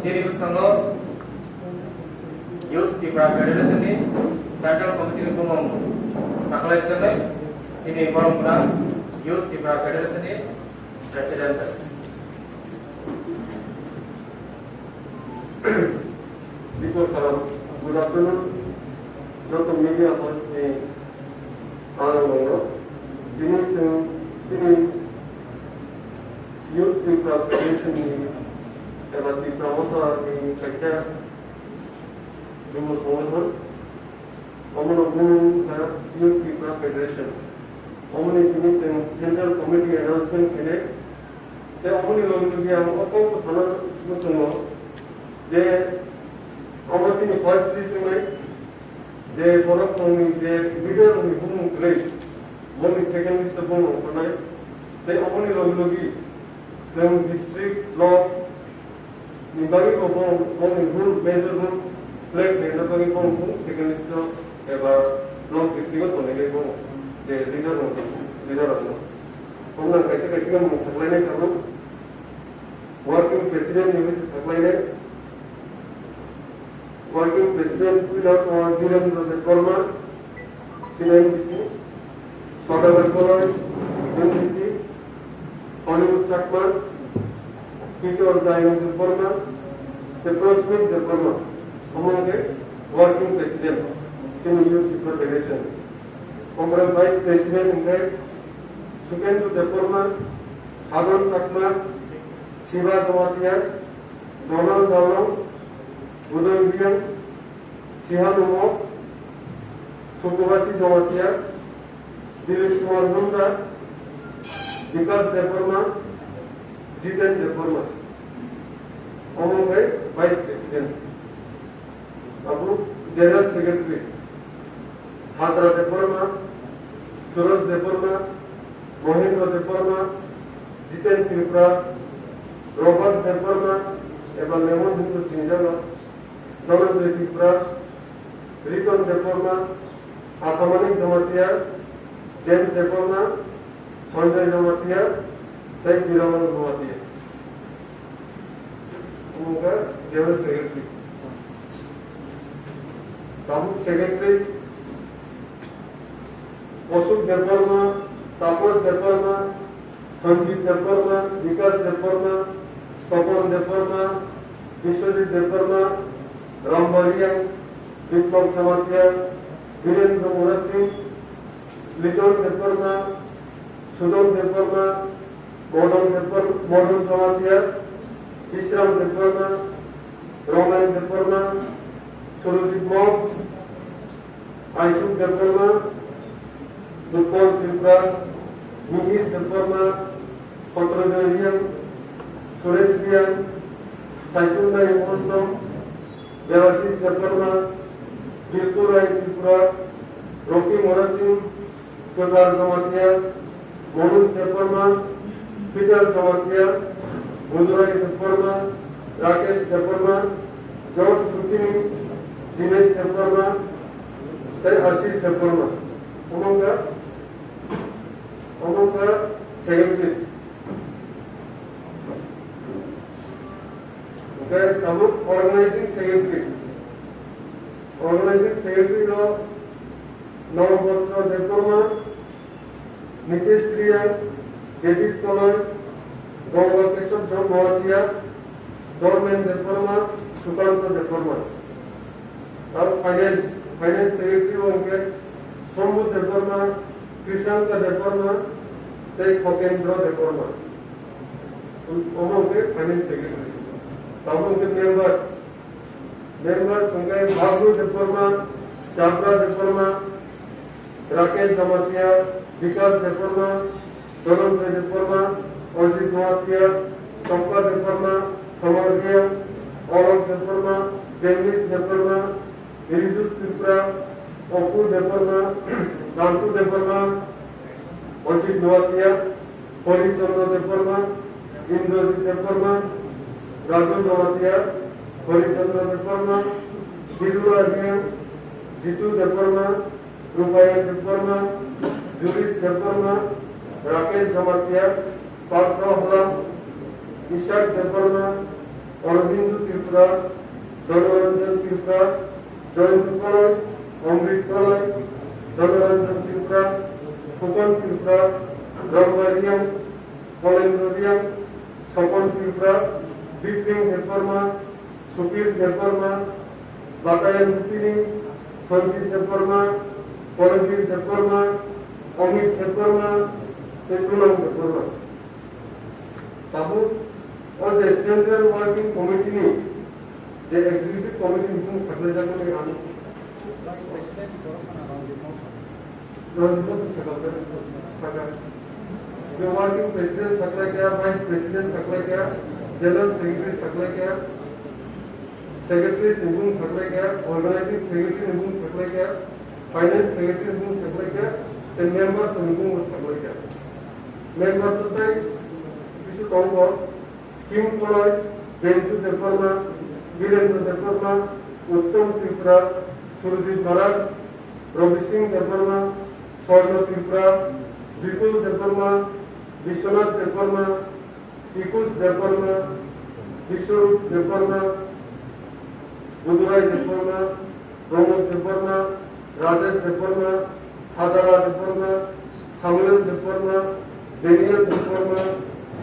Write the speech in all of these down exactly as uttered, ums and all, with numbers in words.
Chini bwskango Youth Tipra Federation ni Central Committee ni bumung saklai rwjaknai chini borok gwnang Youth Tipra Federation ni President. Before kalam, good afternoon, joto media house ni ang nongno. Bini seng sini Youth Tipra Federation ni eba Tipra Motha ni kaisa Jubo Songothon, omono bumung kha Youth Tipra Federation. Omoni tini chwng Central Committee announcement khainai. Tei omoni logi logi ang o kokbo sana muchungo je omo chini first list wngnai, je borok rokni je leader rokni bumung kwrwi, boni second list o bumung ongkharnai. Tei omoni logi logi chwng district, block, ni bagwi bo, bo, boni role, major role play khlaina bagwi bo, bo second list o eba block district o tongnai bo je leader rok, leader rok no. Bongno kaisa kaisa khe mung saklainai tabuk. Working president ni bagwi saklainai. Working president puila o Birendra Debbarma, C N M D C, Sodagar Koloi, M D C, Hollywood Chakma, Peter Dayang Debbarma, tei Prosmit Debbarma, omo hwnkhe working president, chini Youth Federation. Omo vice president hwnkhe Sukendra Debbarma, Sadhan Chakma, Shiva Jamatia, Donald Dalong, Uday Reang, Sihan Umok, Sukubasi Jamatia, Dilip Kumar Munda, Bikas Debbarma, Jiten Debbarma. Omo hwnkhe Vice President. Abo General Secretary. Hatra Debbarma, Suraj Debbarma, Mohendra Debbarma, Jiten Tripura, Robert Debbarma, eba Lemon Hindu Sinjalo, Dhananjoy Tripura, Riton Debbarma, Athamanik Jamatia, James Debbarma, Sanjay Jamatia, tei Biraman Jamatia. Omo khe General Secretary. Tabuk Secretaries, Ashok Debbarma, Tapas Debbarma, Sanjit Debbarma, Bikas Debbarma, Topon Debbarma, Biswajit Debbarma, Rambariang, Biplab Jamatia, Birendra Murasing, Liton Debbarma, Sudon Debbarma, Modon Debbar-, Modon Jamatia, Isram Debbarma, Roman Debbarma, Surojit Mok, Aisuk Debbarma, Nupol Tripura, Mihir Debbarma, Sotrojoy Reang, Suresh Reang, Saisundai Monsom, Debashis Debbarma, Bilku Rai Tripura, Rocky Mora Singh, Kwthar Jamatia, Manoj Debbarma, Peter Jamatia, Budurai Debbarma, Rakesh Debbarma, George Lukini, Jinet Debbarma, tei Ashish Debbarma. Omo wngkha, omo wngkha secretaries. Hwnkhe tabuk organizing secretary. Organizing secretary no Nobhadra Debbarma, Nitesh Reang, David Koloi, Ganga Kesab Jamatia, Dormen Debbarma, Sukanta Debbarma. Aro finance, finance secretary o hwnkhe Sombhu Debbarma, Krishnanta Debbarma, tei Khokendra Debbarma. Omo hwnkhe finance secretary. Tabuk hwnkhe members. Members hwnkhe Bhabru Debbarma, Chandra Debbarma, Rakesh Jamatia, Bikas Debbarma, Dhananjoy Debbarma, Ajit Noatia, Chompa Debbarma, Samar Reang, Alok Debbarma, Jagdish Debbarma, Rijus Tripura, Apu Debbarma, Nantu Debbarma, Ajit Noatia, Hari Chandra Debbarma, Indrajit Debbarma, Raju Jamatia, Hari Chandra Debbarma, Birula Reang, Jitu Debbarma, Rupayan Debbarma, Julish Debbarma, Rakesh Jamatia, Patro Halam, Ishak Debbarma, Aurobindo Tripura, Tripura, Donoranjan Tripura, Joyant Koloi, Amrit Koloi, Donoranjan Tripura, Khokon Tripura, Rangma Reang, Kolendra Reang, Sopon Tripura, Bipin Debbarma, Supir Debbarma, Batayan Rupini, Sanjit Debbarma, Kolonjit Debbarma, Amit Debbarma, tei Kunal Debbarma. Tabuk o je Central Working Committee ni je Executive Committee ni bung saklai jakmani ang Rajibhushan sakha khe, sakha. Working President saklai khe, Vice President saklai khe, General Secretary saklai khe, Secretary ni bung saklai khe, Organizing Secretary ni bung saklai khe, Finance Secretary ni bung saklai khe, tei members ni bung saklai khe. Members tei bisu tongo. Kim Koloi, Benju Debbarma, Birendra Debbarma, Uttom Tripura, Surjit Barak, Rabi Singh Debbarma, Swarno Tripura, Bipul Debbarma, Biswanath Debbarma, Pikush Debbarma, Biswarup Debbarma, Budurai Debbarma, Pramod Debbarma, Rajesh Debbarma, Sajala Debbarma, Samuel Debbarma, Daniel Debbarma,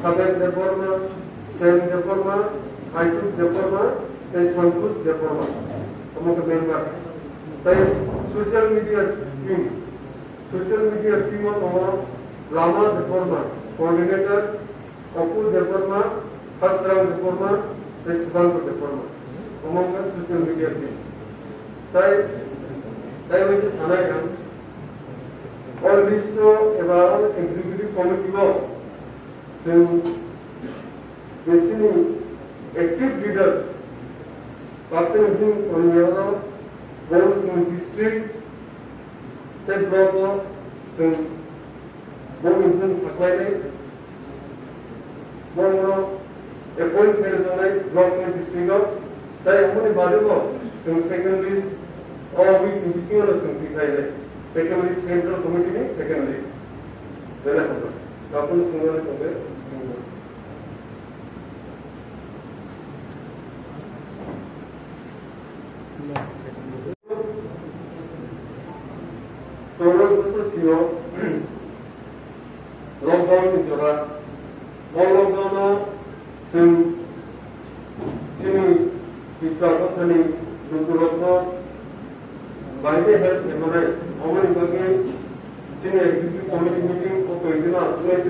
Saben Debbarma, Sen Debbarma, Aichuk Debbarma, tei Santosh Debbarma. Omo khe member. Tei social media team, social media team o tongo Lama Debbarma, coordinator, Opul Debbarma, Hasrang Debbarma, tei Subhankar Debbarma. Omo wngkha social media team. Tai, tai waisa sanai ang, o list o eba o executive committee o chwng je chini active leaders, baksa ni bini kormi oro bo chwng district tei block o chwng Bo ni bung saklainai, bo no appoint khe rwjaknai block ni district o, tai aboni bade bo chwng second list o week ni bisingo no chwng twi khlainai, second list, central committee ni second list. Belai hambai. Kapun swngmani tongwi. Toro joto sio lockdown ni jora. O lockdown o chwng chini Tipra Mothani lukurokno bahai khe help khlaimanai, aboni bagwi chini executive committee meeting o twi dino aswk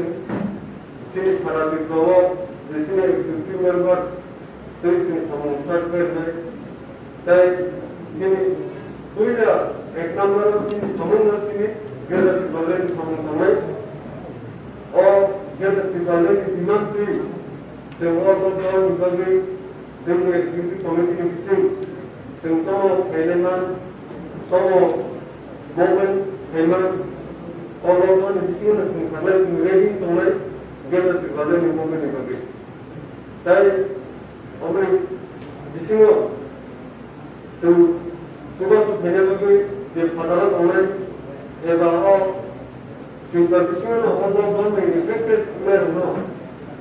chini Sara Tipra o je chini executive member tei chini samung start khlainai. Tai chini puila ek number o chini samung no chini Greater Tipraland ni samung tongnai. O Greater Tipraland ni demand twi chwng o lockdown ni bagwi chwngni executive committee ni bising chwng tomo khainai man, tomo movement khaiman, o lockdown ni bisingo no chwng sanai chwng ready tongnai Greater Tipraland ni movement ni bagwi. Tai aboni bisingo chwng chubachu khaina bagwi je phataro tongnai eba o Tripura bisingo no o lockdown bai infected manrokno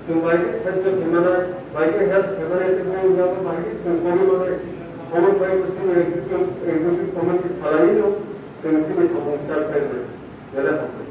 chwng bai khe sahajyo khaimana, bai khe help khaimana, tei bini yago bai khe chwng sogwi manai, omo bai bo chwng executive, executive committee salaino chwng chini samung start khaimani. Belai hambai.